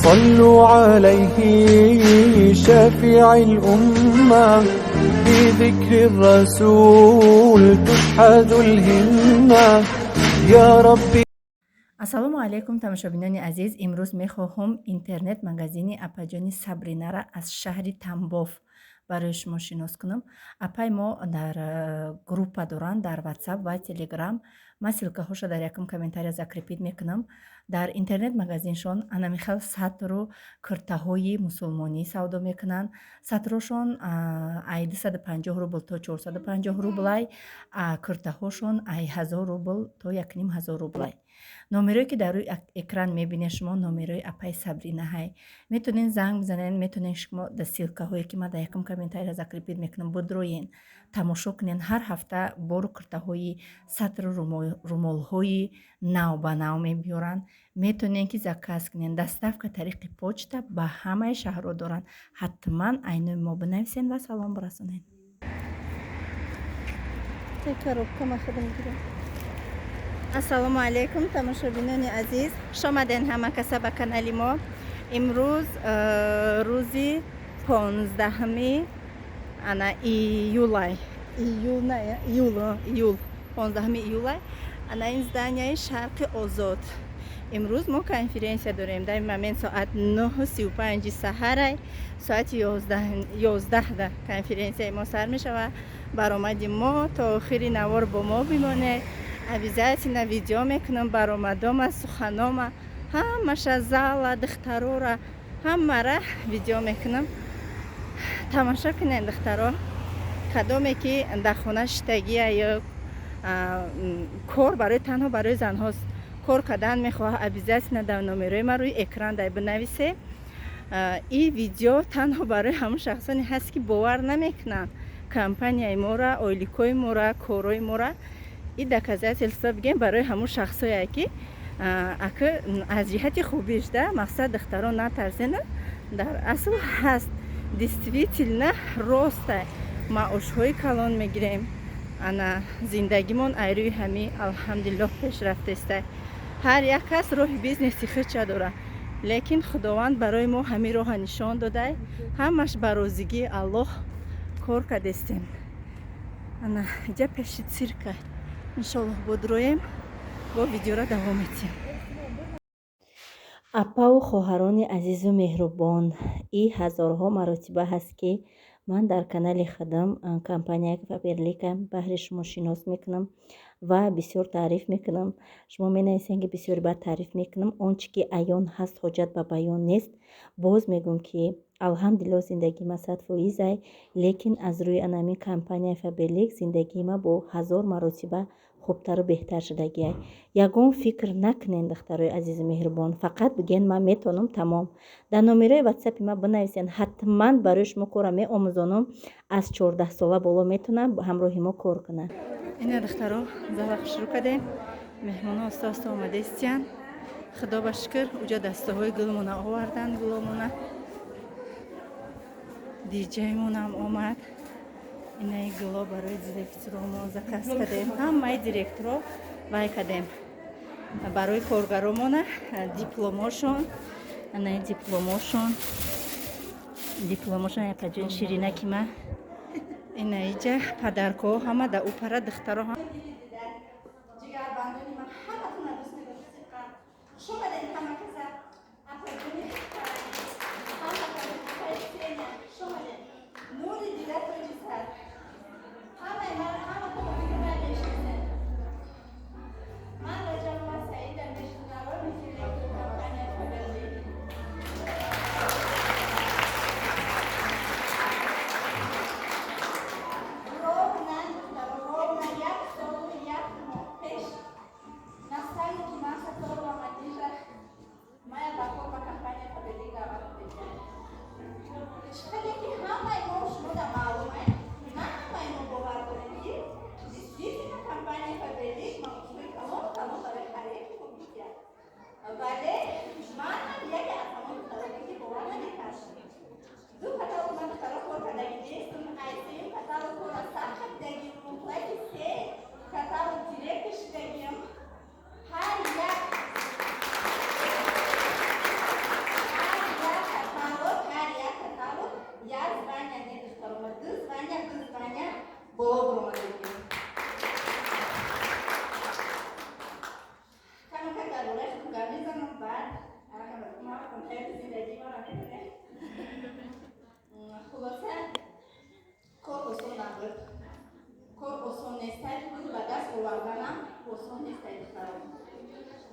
صلوا عليه شافع الأمة، بذكر الرسول تشحذ الهمة يا رب. Ассалому алайкум, тамошобинони азиз! Имрӯз мехоҳам интернет магазини апаҷони Сабринара аз шаҳри Тамбов барои шумо шинос кунам. Апай мо дар группа доранд дар Ватсап ва Телеграм. Ман ссылкаҳоша дар якум комментария закрепить мекунам. Дар интернет магазиншон анамихел сатру куртаҳои мусулмонӣ савдо мекунанд. Сатрошон ай 250 рубл то 450 рублай, куртаҳошон ай 1000 рубл то 1500 рублай. Номерое ки дар рӯи экран мебинед шумо, номерои апаи Сабринаҳай. Метонед занг бизанед, метонед шумо дар ссылкаҳое ки ман дар якум комментария закрепить мекунам, будроен, тамошо кунед. Ҳар ҳафта бору куртаҳои, сатру румолҳои навбанав мебиёранд. Метонед ки заказ кунед, доставка тариқи почта ба ҳамаи шаҳрҳо доранд. Ҳатман айнои мо бинависед ва салом бирасонед. Коробка ма худам гирам. Ассалому алайкум, тамошобинони азиз! Хуш омаден ҳама каса ба канали мо. Имрӯз рӯзи 15-ми ана июлай, июл, на, июл, июл, 15-ми июлай. Ана ин зданияи Шарқи Озод. Имрӯз мо конференсия дорем. Дар ин момент соат 9:35 саҳарай. Соати 11-да конференсияи мо сар мешавад. Баромади мо то охири навор бо мо бимонед. Обязательно видео мекунам баромадома, суханома, ҳамаша, зала, духтарора, ҳамара видео мекунам, тамошо кунед. Духтаро, кадоме ки дар хона шитагия ё кор барои танҳо барои занҳост, кор кардан мехоҳад, обязательно дар номерои ман рӯи экран дай бинависе. И видео танҳо барои ҳамон шахсоне ҳаст, ки бовар намекунанд компанияи мора, ойликои мора, корҳои мора. И доказательство бигем барои ҳамон шахсое, ки ака аз ҷиҳати хубиш да мақсад. Духтарон, натарсена, дар асл ҳаст, действительно роста. Маошҳои калон мегирем. Ана зиндагимон айрӯи ҳами алҳамдулиллоҳ пешрафтеста. Ҳар як кас роҳи бизнеси худша дорад, лекин Худованд барои мо ҳамин роҳа нишон додай. Ҳамаш ба розигии Аллоҳ кор кардестем. Ана иҷа пеши цирка. Иншоллоҳ, бодроем, бо видеора давом метиҳем. Апаву хоҳарони азизу меҳрубон, и ҳазорҳо маротиба ҳаст, ки ман дар канали худам компанияи Фаберлика баҳри шумо шинос мекунам ва бисёр таъриф мекунам. Шумо менависед, ки бисёри бад таъриф мекунам. Он чӣ ки аён ҳаст, ҳоҷат ба баён нест. Боз мегӯм, ки алҳамдулиллоҳ, зиндагии ман 100%-ай, лекин аз рӯи анамин компанияи Фаберлик зиндагии ман бо ҳазор маротиба хубтару беҳтар шудагиай. Ягон фикр накунед, духтарои азизу меҳрубон, фақат бигӯед: «Ман метавонам», тамом. Дар номерои Ватсапи ман бинависед, ҳатман барои шумо корро меомӯзонам. Аз 14 сола боло метавонад ҳамроҳи мо кор кунад. Ина, духтаро, зала шурӯъ кардем. Меҳмонҳо оста оста омадаистиянд. Худо ба шукр, уҷа дастаҳои гулмона оварданд, гуломона. Диҷаймонам омад. Инаи гуло барои директоромо заказ кардем. Ҳамаи директоро вай кардем. Барои коргаромона дипломошон, анаи дипломошон, дипломошон. Япаҷони ширинаки ма, инаиҷа подаркҳо ҳама да упара. Духтаро, ҷигарбандони ман, ҳаматона дӯст медорам. Хуш омадед ҳама каса. Апаҷони, хуш омадед. Нури дида, тоҷи сар, ҳамаи ман, ҳаматона фикр мешинасед. Ман Раҷабова Саида, международный директор компания Фаберлик. Ровно, духтаро, ровно як солу кун, ҳаёти зиндагии маро медонед. Хулоса, кор осон набуд, кор осон нестай, пул ба даст оварданам осон нестай, духтарон.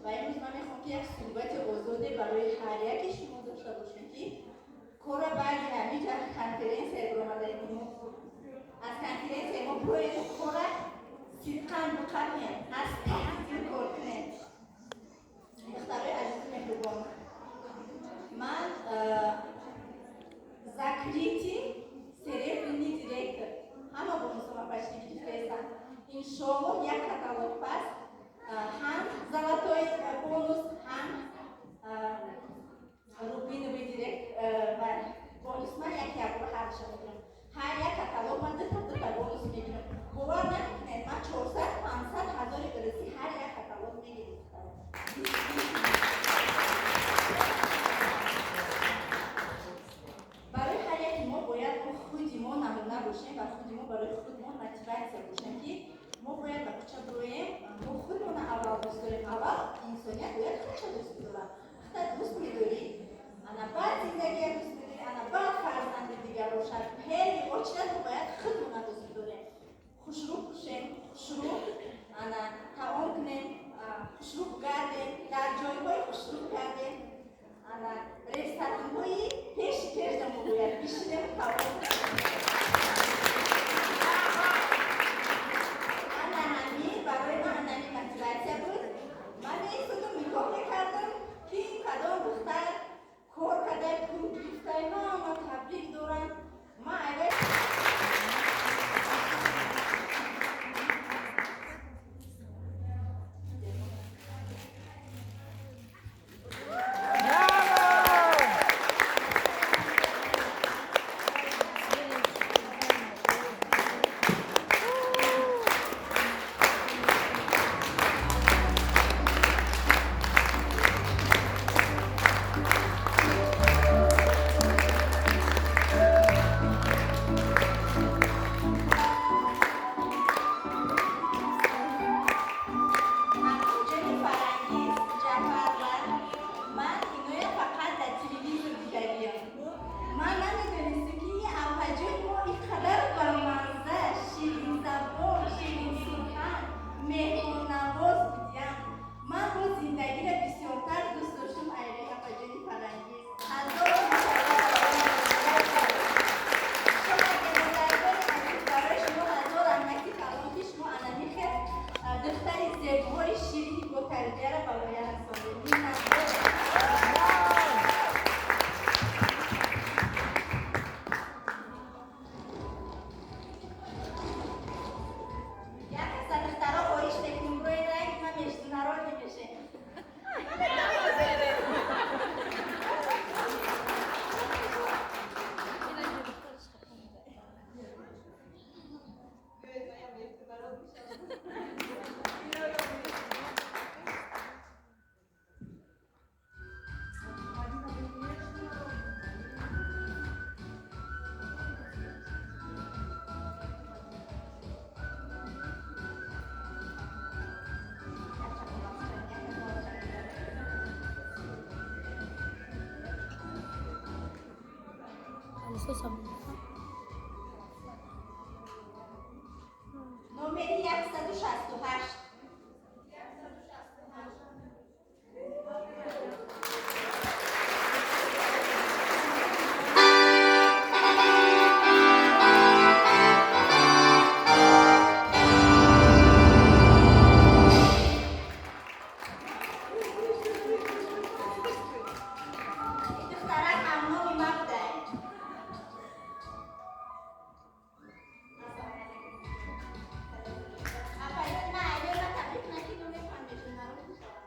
Ва имрӯз ман мехоҳам, ки як суҳбати озоде барои ҳар яке шумо дошта бошем, ки кора баъди ҳамиҷа конференсия баромадаем, мо аз конференсияи мо бояд кора сидқан биқапем, аз таҳти дил кор кунем. Духтарои азизу меҳрубон, ман закрытый серебряный директор, ҳама бонусома почти гирифтаестам. Иншоаллоҳ, як каталог пас ҳам золотой бонус, ҳам рубиновый директ бонус. Ман як якбор ҳардуша мегирам. Ҳар як каталог ман дута дута бонус мегирам. Бовар намекунед, ман 400-500 ҳазори русӣ ҳар як каталог мегирам. Барои ҳар яке мо бояд мо худи мо намуна бошем ва худи мо барои худ мо мотиватсия бошем, ки мо бояд ба кӯча бироем. Мо худмона аввал дӯст дорем. Аввал инсоният бояд худша дӯст бидорад. Худта дӯст медорӣ, ана баъд зиндагия дӯст медорӣ, ана баъд фарзанди дигар бошад. Первый очередь мо бояд худмона дӯст бидорем, хушрӯ пӯшем, хушрӯ ана таом кунем, хушрӯ гардем, дар ҷойҳои хушрӯ гардем, ана ресторанҳои пеши пешда мо бояд бишинем, таом. Ана ҳамин барои ман анами мотиватсия буд. Ман меистодам, нигоҳ мекардам, ки кадом духтар кор кардай, пул гирифтай, ҳама табрик дорам. Ман айвай Ҷони Фарангиз Ҷафарва, ман иноя фақат дар телевизор дидагиям. Ман намедонистам, ки ин апаҷои мо ин қадар бамазза, ширинзабон, ширинсухан, меҳмоннавоз будиям. Ман бо зиндагиро бисёртар дӯст доштам айри апаҷони Фарангиз. Ҳазор модарони азиз, барои шумо ҳазор раҳмати калон, ки шумо анами хел духтари зебои ширини ботарбияро ба воя расондед. Миннатдор. Як каса, духтаро, хоҳиш мекунем, рӯи ранг ма международный мешем. Номери 168. Ин духтарак ҳамноми ма будай. Апаҷон, ман айёра табрик накунам, мефаҳмед, международный мешавад.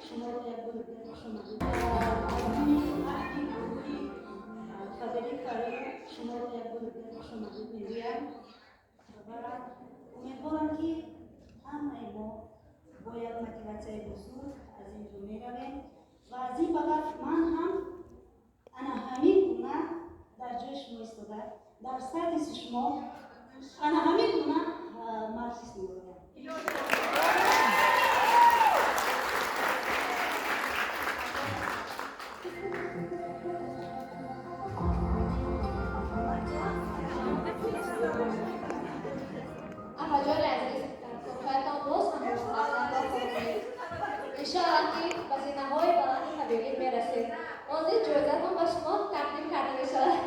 Шуморо як бори дигар хушомадед. Шуморо як бори дигар хушомадед мегӯям ва умедворам, ки ҳамаи мо бо як мотиватсияи бузург аз ин ҷо меравем ва аз Сервиси шумо ана ҳамин гуна маҷлис меояд. Апаҷони азиз, дар корҳоятон боз ҳам муваффақият. Иншоаллоҳ, ки ба зинаҳои баланди Фаберлик мерасед. Ҳозир ҷоизатон ба шумо тақдим карда мешавад.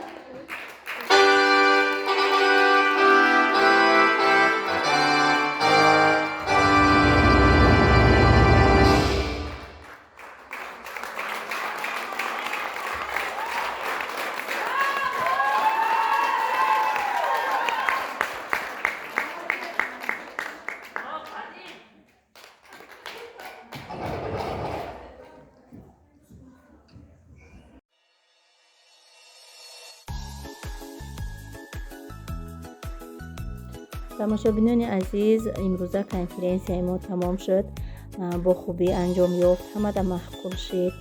Тамошобинони азиз, имрӯза конференсияи мо тамом шуд, бо хубӣ анҷом ёфт, ҳамада маъқул шид.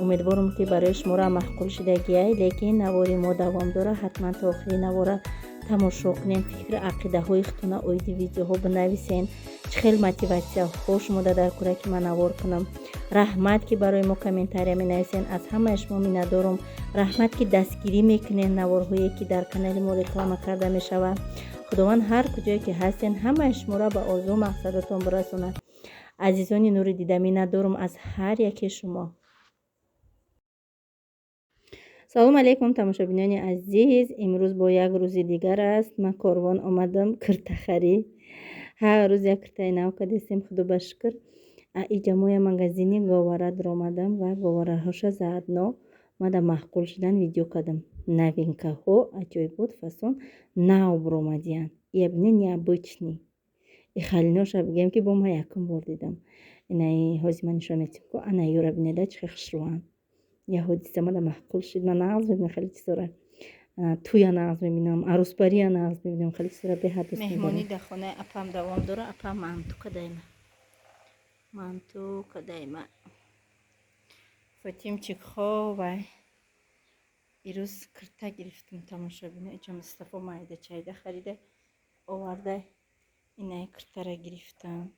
Умедворам, ки барои шуморо маъқул шидагиай, лекин навори мо давом дорад. Ҳатман то охири навора тамошо кунед, фикру ақидаҳои худтона оиди видеоҳо бинависен, чӣ хел мотиватсияҳо шумода дар кора, ки ман навор кунам. Раҳмат, ки барои мо комментария менависен, аз ҳамаи шумо миннатдорум. Раҳмат, ки дастгирӣ мекунед наворҳое, ки дар канали мо реклама карда мешавад. Худованд ҳар куҷое ки ҳастен, ҳамаи шуморо ба орзу мақсадатон бирасонад. Азизони нури дида, миннатдорум аз ҳар яке шумо. Салому алайкум, тамошобинони азиз. Имрӯз бо як рӯзи дигар аст. Ман Корвон омадам киртахарӣ. Ҳар рӯз як киртаи нав кардестем, худо ба шукр. Иҷа моя магазини говара даромадам ва говараҳоша заодно мада маъқул шудан, видео кардам. Новинкаҳо аҷоибот, фасон нав буромадиянд. Ия бине, необычный. И халиноша бигем, ки бо ма якум бор дидам. Инаи ҳози ман нишон метиҳам ку, ана юра бинеда, чӣ хел хушрӯанд. Я ҳодиса мада маъқул шид. Ман нағз мебинам хеле чизора. Туя нағз мебинам, арӯсбария нағз мебинам, хеле чизора беҳад дӯст медорам. Меҳмонӣ дар хонаи апам давом дора. Апам манту кадайма. Манту кадайма. Фотимчик ховай. Ирӯз кирта гирифтум, тамошобино. Иҷа Мустафо майда чайда харида оварда. Инаи киртара гирифтам.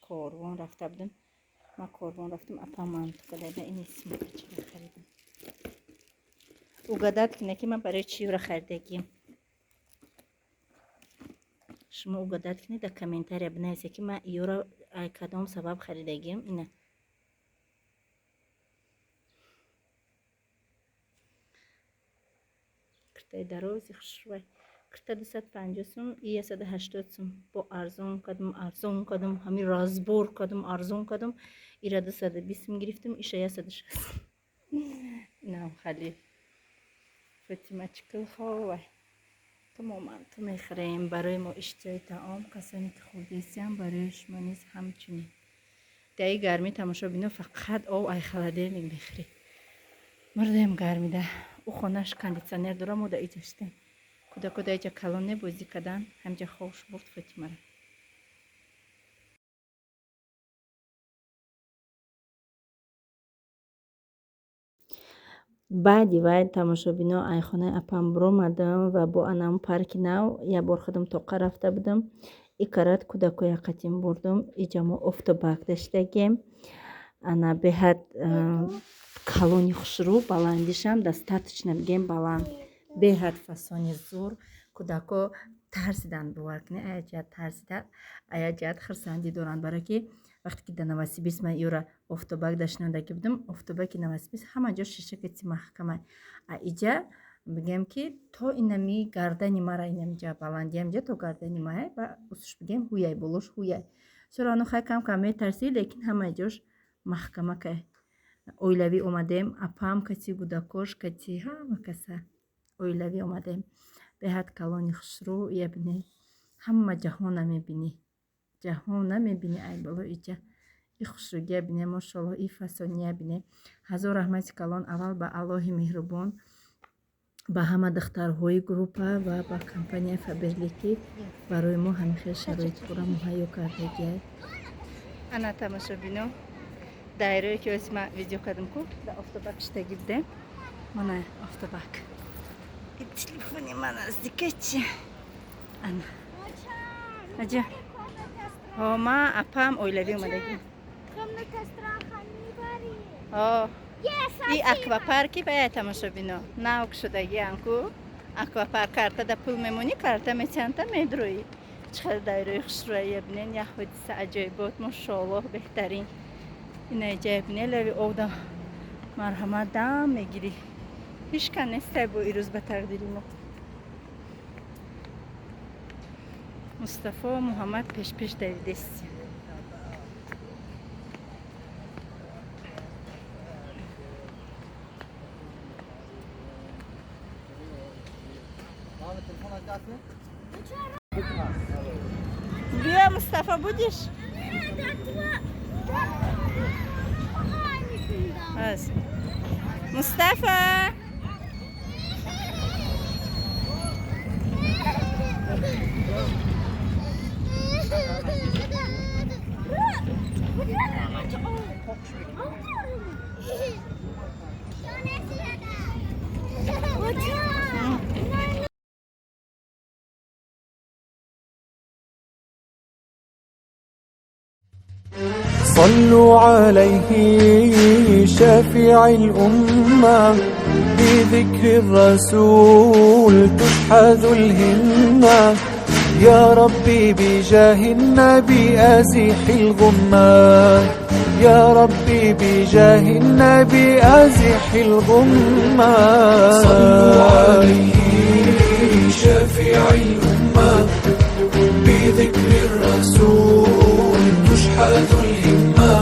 Корвон рафта будам. Ман Корвон рафтам, апам манту кадайма. Ини сумка харидам. Угадать кине, ки ман барои чӣ юра харидагием. Шумо угадать кинед, дар комментария бинависед, ки ман юра ай кадом сабаб харидагием. Ина киртаи дарози хушрӯй. Кирта 250 сум, и 180 сум. Бо арзон кардам, арзон кардам, ҳамин разбор кардам, арзон кардам. Ира 220 сум гирифтам, иша 160. Инам хали. Фотимачкил ховай. Мо манту мехӯрем. Барои мо иштиҳои таом, касоне ки хурдесиям, барои шумо низ ҳамчунин. Дар ин гармӣ, тамошобино, фақат об ай холодильник мехӯрӣ. Мурдем гармида. Ӯ хонаш кондитсионер дора, мо дар иҷа шидем. Кӯдако дар иҷа калон не бозӣ кардан, ҳамҷа хобш бурд Фотимара. Баъди вай, тамошобино, ай хонаи апам биромадам ва бо анам парки нав як бор худам тоқа рафта будам. И карат кӯдакоя қатим бурдум. Иҷа мо офтобак даштагем. Ана беҳад калони хушрӯ, баландишам достаточно, бигем, баланд. Беҳад фасони зур. Кӯдако тарсиданд, бовар кунед, ая ҷиҳат тарсида, ая ҷиҳат хурсандӣ доранд, барое ки вақте ки дар Новосибирск ман юра офтобак дашнондагӣ будам, офтобаки Новосибирск ҳама ҷо шиша кати маҳкама. А иҷа бигем, ки то инами гардани мара, инамиҷа баландиам ҷа то гардани мая ва усуш, бигем, ҳуяй, болош ҳуяй. Всё равно хай кам кам метарсӣ, лекин ҳамаи ҷош маҳкама кай. Оилавӣ омадем, апам кати, кӯдакош кати, ҳама каса оилавӣ омадем. Беҳад калони хушрӯ, ия бинед, ҳама ҷаҳона мебинӣ. Ҷаҳона мебинӣ ай боло иҷа. И хушрӯгия бине, мошалло, и фасония бине. Ҳазор раҳмати калон аввал ба Аллоҳи меҳрубон, ба ҳама духтарҳои группа ва ба компанияи Фаберлик, ки барои мо ҳамин хел шароитҳоро муҳайё кардагиай. Ана, тамошобино, дайрое ки ози ман видео кардам ку, дар офтобак шидагӣ будем. Мана офтобак. Телефони ман наздика чи? Ана. Аҷа. Ҳо, ма апам оилавӣ омадагӣ. Комната страха мебарӣ. Ҳо. И аквапарки бая, тамошобино. Нав шудагиам ку. Аквапарк картада пул мемонӣ, карта мечанта медроӣ. Чӣ хел дайрои хушрӯя бинен, як ҳодиса аҷоибот, мошоаллоҳ, беҳтарин. Ина иҷая бинен, лави овда марҳамат дам мегирӣ. Ҳеч кан нестай бо ирӯз ба тақдири мо. Мустафо Муҳаммад пешпеш давидест. Биё, Мустафа, будешь? Аз. Мустафа! صلوا عليه شافع الأمة، بذكر الرسول تشحذ الهمة. يا ربي بجاه النبي أزح الغمة، يا ربي بجاه النبي أزح الغمة. صلوا عليه شافع الأمة، بذكر الرسول تشحذ الهمة.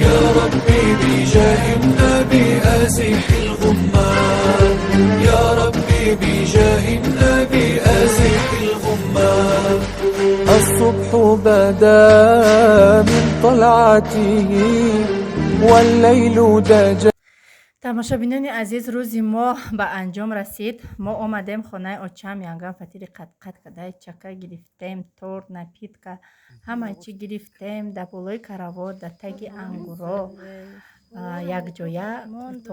يا ربي بجاه النبي أزح الغمة، يا ربي بجاه النبي أزح الغمة. الصبح بدا من طلعته والليل دجا. Тамошобинони азиз, рӯзи мо ба анҷом расид. Мо омадем хонаи очам, янгам фатири қатқат кадай, чака гирифтем, торт, напитка, ҳама чӣ гирифтем. Дар болои каравот, дар таги ангуро якҷоя то